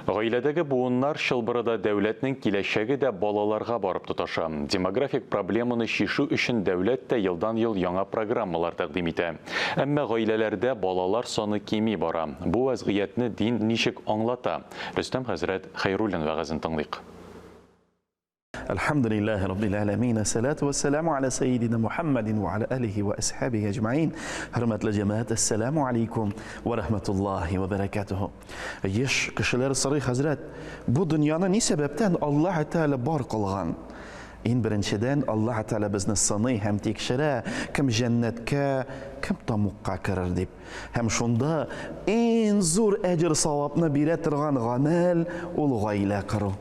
Гаиләдәге буыннар чылбыры да дәүләтнең киләчәге дә балаларга барып тоташа. Демографик проблеманы чишү өчен дәүләт тә елдан-ел яңа программалар тәкъдим итә. Әмма гаиләләрдә балалар саны кими бара. Бу вәзгыятьне дин ничек аңлата? Рөстәм хәзрәт Хәйруллин вәгазен тыңлыйк. Әлхәмдүлилләһи раббил әләмин, әссәләтү вәссәламү аля сәййидина Мухаммадин ва аля алихи ва асхабихи әҗмәин. Хөрмәтле җәмәгать, әссәламү алейкум ва рахматуллаһи ва бәрәкәтүһү. Еш кешеләр сорый, хәзрәт, бу дөньяны ни сәбәптән Аллаһ Тәгалә бар кылган? Иң беренчедән, Аллаһ Тәгалә безне сыный һәм тикшерә, кем җәннәткә, кем тамукка керер дип. Һәм шунда иң зур әҗер-савапны бирә торган гамәл ул гаилә кору.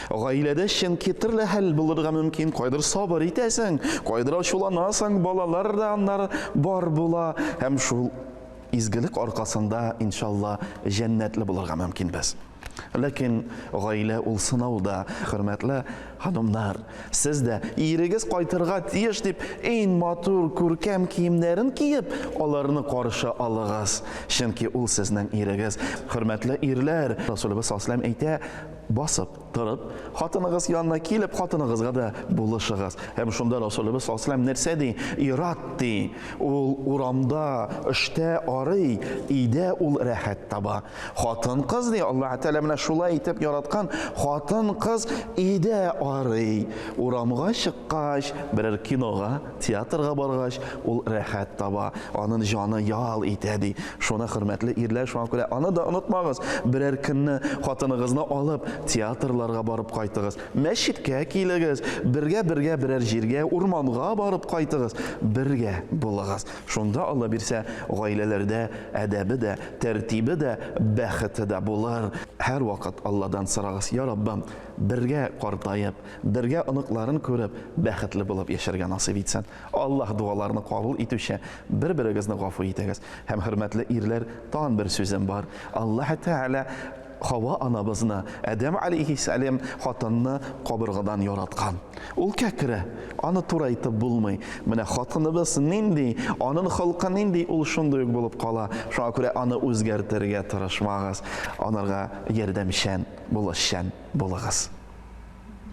Гаиләдә чөнки төрле хәл булырга мөмкин, кайдыр сабыр итәсең, кайдыр ачуланасың, балалар да аннары бар була. Һәм шул изгелек аркасында, иншалла, җәннәтле булырга мөмкинбез. Ләкин гаилә ул сынау да, хөрмәтле ханымнар, сез дә ирегез кайтырга тиеш дип, иң матур, күркәм киемнәрен киеп, аларны каршы алыгыз. Чөнки ул сезнең ирегез. Хөрмәтле ирләр, Расулыбыз саллаллаһу алейһи ва сәлләм әйтә, Басып торып, хатыныгыз янына килеп, хатыныгызга да булышыгыз. Һәм шунда Расулыбыз саллаллаһу алейһи ва сәлләм нәрсә ди? Ир-ат ди, ул урамда, эштә арый, өйдә ул рәхәт таба. Хатын-кыз ди, Аллаһ Тәгалә менә шулай итеп яраткан, хатын-кыз өйдә арый, урамга чыккач, берәр кинога, Театрга баргач, ул рәхәт таба, анын җаны ял итә, ди. Шуны, хөрмәтле ирләр, шуңа күрә аны да онытмагыз. Берәр көнне хатыныгызны алып, театрларга барып кайтыгыз, мәчеткә килегез, бергә-бергә берәр җиргә, урманга барып кайтыгыз, бергә булыгыз. Шунда, Алла бирсә, гаиләләрдә әдәбе дә, тәртибе дә, бәхете дә булыр. Һәрвакыт Алладан сорагыз, Я Раббым, бергә картаеп, Бергә оныкларын күреп, бәхетле булып яшәргә насыйп итсен. Аллаһ догаларны кабул итүче, бер-берегезне гафу итегез. Һәм хөрмәтле ирләр, тагын бер сүзем бар. Аллаһ Тәгалә Хава анабызны, Адәм алейһиссәлам хатынны кабыргадан яраткан. Ул кәкре, аны турайтып булмый. Менә хатыныбыз нинди, анын холкы нинди, ул шундый ук булып кала. Шуңа күрә аны үзгәртергә тырышмагыз. Анарга ярдәмчән, булышчан булыгыз.